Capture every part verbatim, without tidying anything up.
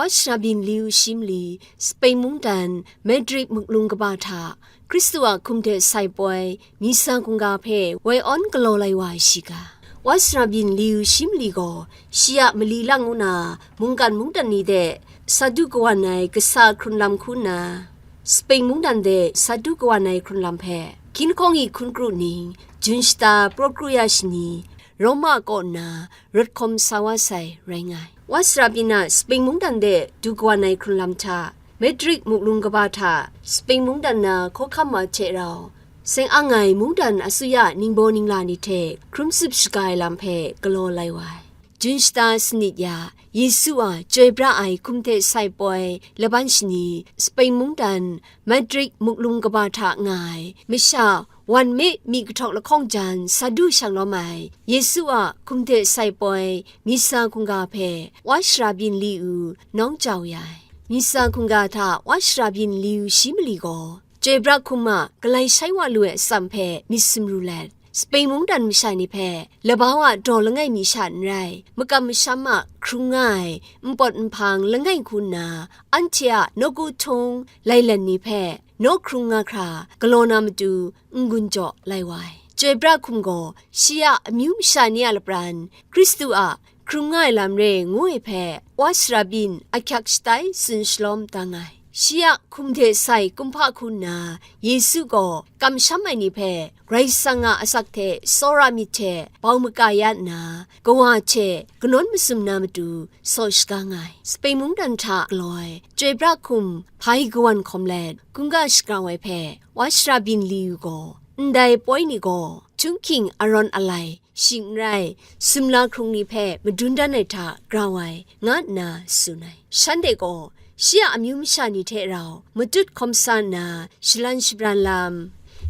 Wa shara byin li u shi mali, Spain mungdan Madrid muklung kaba hta, Hkristu a hkum hte sai poi, misa hkungga hpe woi awn galaw lai wa ai shiga. Wa shara byin li u shi mali gaw, shi a mali lang ngu na, mungkan mungdan ni de, sa du kawan ai kasa hkrun lam hku nna, Spain mungdan de sa du kawan ai hkrun lam hpe, hkying hkawng i hkun kru ning, jun shata praw kru ya shani, Roma kaw nna, rawt hkawm sa wa sai rai nga ai. Wa shara byin a Spain mungdan de du kawan ai hkrun lam hta, Madrid muklung kaba hta, Spain mungdan na hkawhkam wa hte rau, seng ang ai mungdan asuya ningbaw ningla ni hte hkrum tsup shaga ai lam hpe galaw lai wa ai. Jun shata sanit ya, Yesu a chyoi pra ai hkum hte sai poi laban shani, Spain mungdan Madrid muklung kaba hta nga ai masha, wan mi mi kahtawk lahkawng jan sa du shang lawm ai Yesu a hkum hte sai poi misa hkungga hpe wa shara byin li u, nawng jau ya ai. Misa hkungga hta wa shara byin li u shi mali gaw, chyoi pra hkum a galai shai wa lu ai atsam hpe myit sumru let, Spain mungdan masha ni hpe labau a daw langai mi sha n rai, makam masham a hkrung nga ai npawt nhpang langai hku nna, anhte a nawku htung lailan ni hpe naw hkrung nga hkra galaw na matu n-gun jaw lai wa ai. Chyoi pra hkum gaw shi a amyu masha ni a lapran Hkristu a hkrung nga ai lam re ngu ai hpe, wa shara byin ahkyak shatai tsun shalawm da nga ai. Shi a hkum hte sai kumhpa hku nna, Yesu gaw kamsham ai ni hpe Karai Kasang a asak hte tsawra myit hte bau maka ya nna, kawa hte kanawn masum na matu saw shaga nga ai. Spain mungdan hta galaw ai chyoi pra hkum hpai kawan hkawm let, hkungga shagrau ai hpe, wa shara byin li u gaw, ndai poi ni gaw, htunghking arawn alai, shing n rai, sumla hkrung ni hpe madun dan ai hta grau ai, nga nna tsun ai. Shanhte gaw, shi a amyu masha ni hte rau matut hkawm sa nna, shalan shabran lam,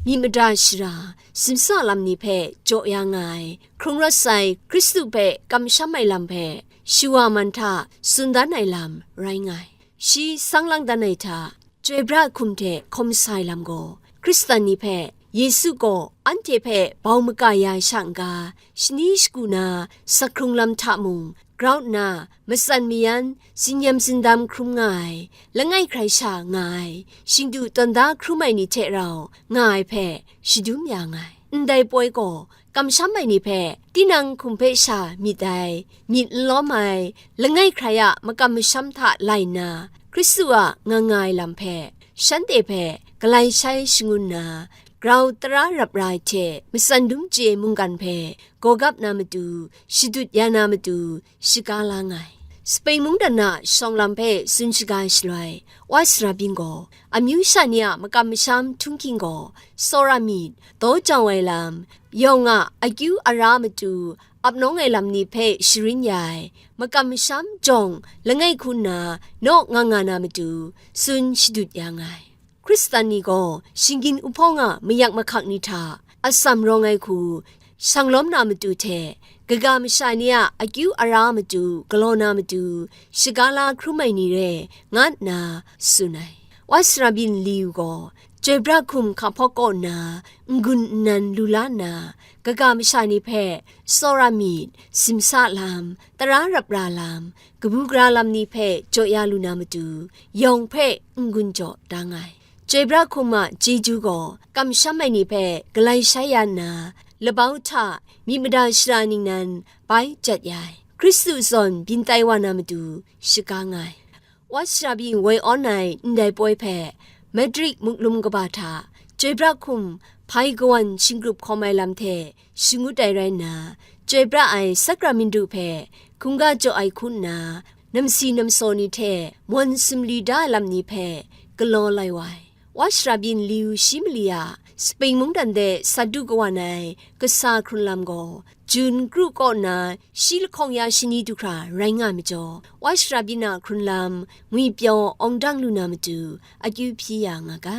myit mada shara, simsa lam ni hpe jaw ya nga ai, hkrung rawt sai Hkristu hpe kamsham ai lam hpe, shawa man hta tsun dan ai lam rai nga ai. Shi sang lang dan ai hta, chyoi pra hkum hte hkawm sa ai lam gaw, Hkristan ni hpe, Yesu gaw anhte hpe bau maka ya ai sha n-ga, shani shagu na, sa hkrung lam hta mung, grau nna, matsan mayan, tsin-yam tsindam hkrum nga ai, langai hkrai sha nga ai, shingdu tawn da hkrum ai ni hte rau nga ai hpe shadum ya nga ai. Ndai poi gaw, kamsham ai ni hpe, tinang hkum hpe sha myit ai, myit n lawm ai, langai hkrai a makam masham hta lai nna, Hkristu a nga nga ai lam hpe, shanhte hpe galai shai shangun nna, grau tara rap ra ai hte matsan dum chye mungkan hpe gawgap na matu, shadut ya na matu, shaga la nga ai. Spain mungdan a shawng lam hpe tsun shaga shaloi, wa sara byin gaw, amyu sha ni a makam masham htunghking gaw, tsawra myit, daw jau ai lam, yawng a akyu ara matu, ap nawng ai lam ni hpe sharin ya ai, makam masham jawng langai hku nna naw nga nga na matu, tsun shadut ya nga ai. Hkristan ni gaw shinggyim uhpawng a mayak mahkak ni hta atsam rawng ai hku, shang lawm na matu hte, kaga masha ni a akyu ara matu galaw na matu, shaga la hkrum ai ni re, nga nna tsun ai. Wa sara byin li u gaw, chyoi pra hkum hka hpawk kaw nna, n-gun nnan lu la nna, kaga masha ni hpe, tsawra myit, simsa lam, tara rap ra lam, kabu gara lam ni hpe jaw ya lu na matu, yawng hpe n-gun jaw da nga ai. Chyoi pra hkum a chyeju gaw, kamsham ai ni hpe galai shai ya nna, labau hta myit mada shara ningnan bai jat ya ai. Hkristu zawn byin tai wa na matu, shaga nga ai. Wa sara byin woi awn ai ndai poi hpe, Madrid muklum kaba hta, chyoi pra hkum hpai kawan shinggrup hkawm ai lam hte shangut ai rai nna, chyoi pra ai sakramindu hpe hkungga jaw ai hku nna, namsi namsaw ni hte mawn sumli da ai lam ni hpe galaw lai wa ai. Wa sara byin li u shi mali a, Spain mungdan de sa du kawan ai kasa hkrun lam gaw, Jun kru kaw nna shi lahkawng ya shani du hkra rai nga ai majaw, wa sara byin a hkrun lam ngwipyaw awng dang lu na matu, akyu hpyi ya nga ga.